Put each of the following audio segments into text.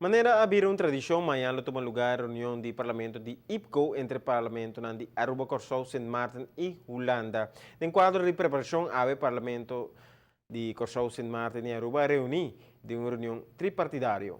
Manera a bira un tradishon, mañan lo tuma lugá e reunion di Parlamento di IPCO entre parlamentonan di Aruba, Kòrsou, Sint Maarten i Hulanda. Den kuadro di preparashon, awe Parlamento di Kòrsou, Sint Maarten i Aruba a reuní den un reunion tripartidario.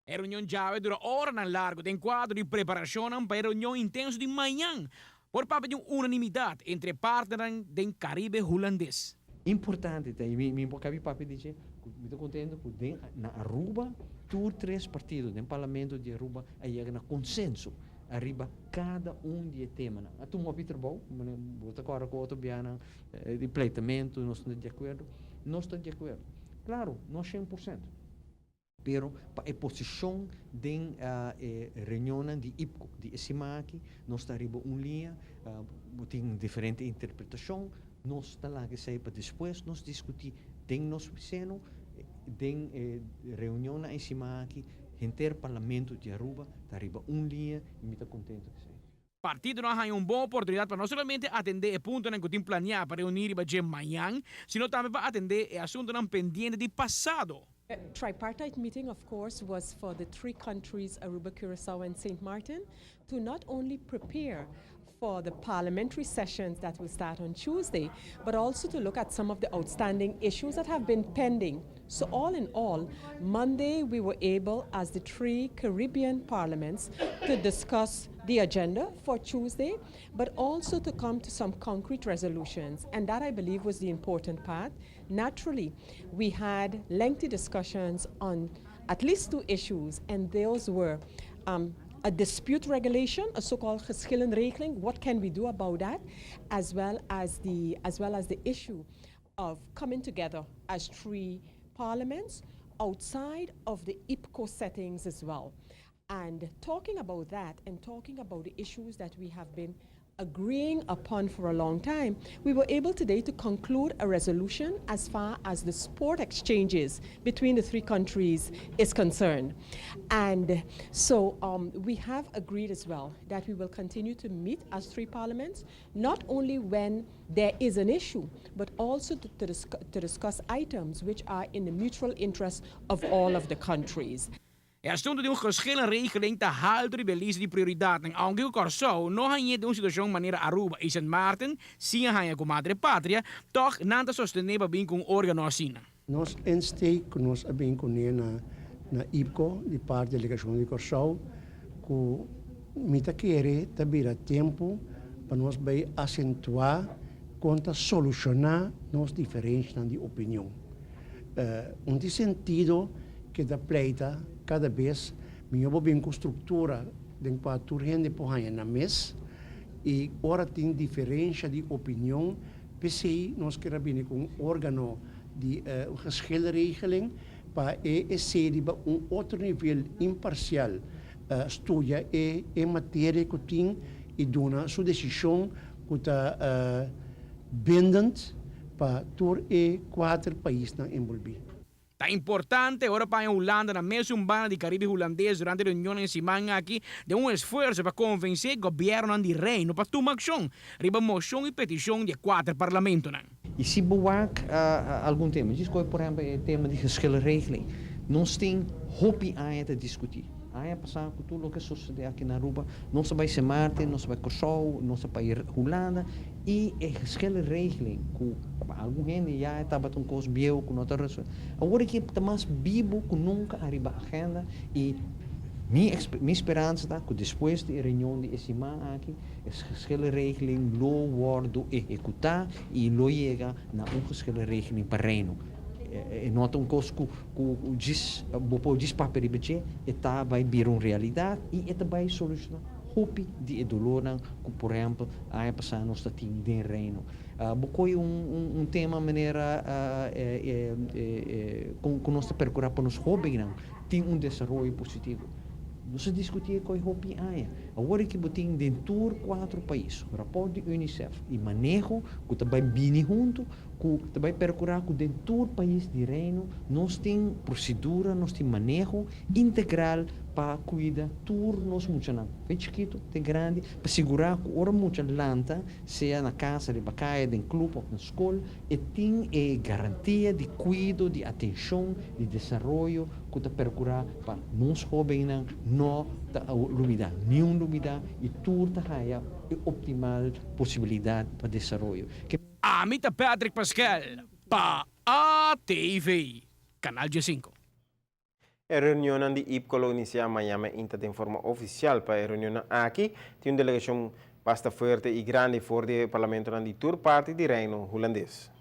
E reunion djawe dura oranan largu den kuadro di preparashonnan pa e reunion intenso di mañan. Por papia di un unanimidat entre e partnernan den Karibe Hulandes. Importante ta, y mi por cabi papia di dje, cu mi ta contento cu den na Aruba tur tres partido den Parlamento di Aruba a yega na consenso ariba cada un di e temanan. A tuma hopi trabou, bo ta corda cu otro biahanan di pleitamento nos no ta di acuerdo, nos ta di acuerdo. Claro, no 100%. Pero pa e posishon den e reunionnan di IPCO di e siman aki, nos ta riba un liña, bo tin diferente interpretashon, nos ta laga esei pa despues nos diskutí den nos seno, den e reunionnan e siman aki, henter Parlamento di Aruba ta riba un liña i mi ta kontento ku esei. Partidonan a haña un bon oportunidat pa no solamente atendé e puntonan ku tin planiá pa reuní riba dje mañan, sino tambe pa atendé e asuntunan pendiente di pasado. Tripartite meeting of course was for the three countries Aruba, Curaçao and Saint Martin to not only prepare for the parliamentary sessions that will start on Tuesday, but also to look at some of the outstanding issues that have been pending. So all in all, Monday we were able as the three Caribbean parliaments to discuss the agenda for Tuesday, but also to come to some concrete resolutions. And that I believe was the important part. Naturally, we had lengthy discussions on at least two issues, and those were a dispute regulation, a so-called geschillenregeling. What can we do about that? As well as the issue of coming together as three parliaments outside of the IPCO settings as well. And talking about that and talking about the issues that we have been agreeing upon for a long time, we were able today to conclude a resolution as far as the sport exchanges between the three countries is concerned. And so we have agreed as well that we will continue to meet as three parliaments, not only when there is an issue, but also to discuss items which are in the mutual interest of all of the countries. E asuntu di un geschillenregeling ta haltu riba lista di prioridat. Aunke Kòrsou no haña un situashon manera Aruba i Sint Maarten, sí haña ku Madre Patria, toch nan ta sostené pa bin ku un órgano asina. Nos insteek nos a bin kuné na IPCO di parti delegashon di Kòrsou ku mi ta kere ta bira tempu pa nos bai asentuá kontra solushoná nos diferensianan di opinion. Un di sentido ku ta pleita kada bes mihó bo bin ku struktura den kua tur hende por haña na mes i ora tin diferensia di opinion, p'esei nos ke bini ku un órgano di geschilregeling pa e ser un otro nivel imparsial studia e materia ku tin i duna su desishon ku ta bindend pa tur e kuater paisnan enbolbí. Ta importante ora pa Hulanda na mesun banda di Karibe Hulandes durante e reunion e siman aki di un esfuerso pa konvensé gobièrnu di Reino pa tuma akshon riba moshon i petishon di kuater parlamentonan. I si bo wak algun tema, dus por ehèmpel e tema di geschillenregeling, nos tin hopi aña ta diskutí. Aña pasá ku tur loke a sosodé aki na Aruba, nos a bai Sint Maarten, nos a bai Kòrsou, nos a bai Hulanda i e geschillenregeling ku algun hende ya tabata un kos bieu ku no ta resolvé. Awor aki ta mas bibu ku nunka ariba agenda i mi speransa ta ku despues di e reunion di e siman aki, e geschillenregeling lo wòrdu ehekutá i lo yega na un geschillenregeling pa Reino. E no ta un kos ku djis bo por djis papia riba dje, e ta bai bira un realidat i e ta bai solushoná hopi di e dolornan ku, por ehèmpel, aña pasá nos ta tin den Reino. Bo kohe un tema manera ku nos ta perkurá pa nos hóbennan tin un desaroyo positivo. Nos a diskutí e kos hopi aña. Awor ku bo tin den tur kuater pais, rapòrt di UNICEF i maneho ku ta bai bini huntu. ku ta bai perkurá ku den tur pais di Reino nos tin prosedura, nos tin maneho integral pa kuida tur nos muchanan, fe chikitu te grandi, pa sigurá ku ora mucha lanta, sea na kas, riba kaya, den klup òf na skol, e tin e garantia di kuido, di atenshon, di desaroyo ku ta perkurá pa nos hóbennan no ta lubidá, niun lubidá i tur ta haya e optimal posibilidat pa desaroyo. Ami ta Patrick Pascal pa ATV, Canal 5. E reunion di IPCO lo inicia mañan mainta di forma oficial. Pa e reunion aki, tin un delegacion basta fuerte y grandi for di parlamento di tur parti di Reino Hulandes.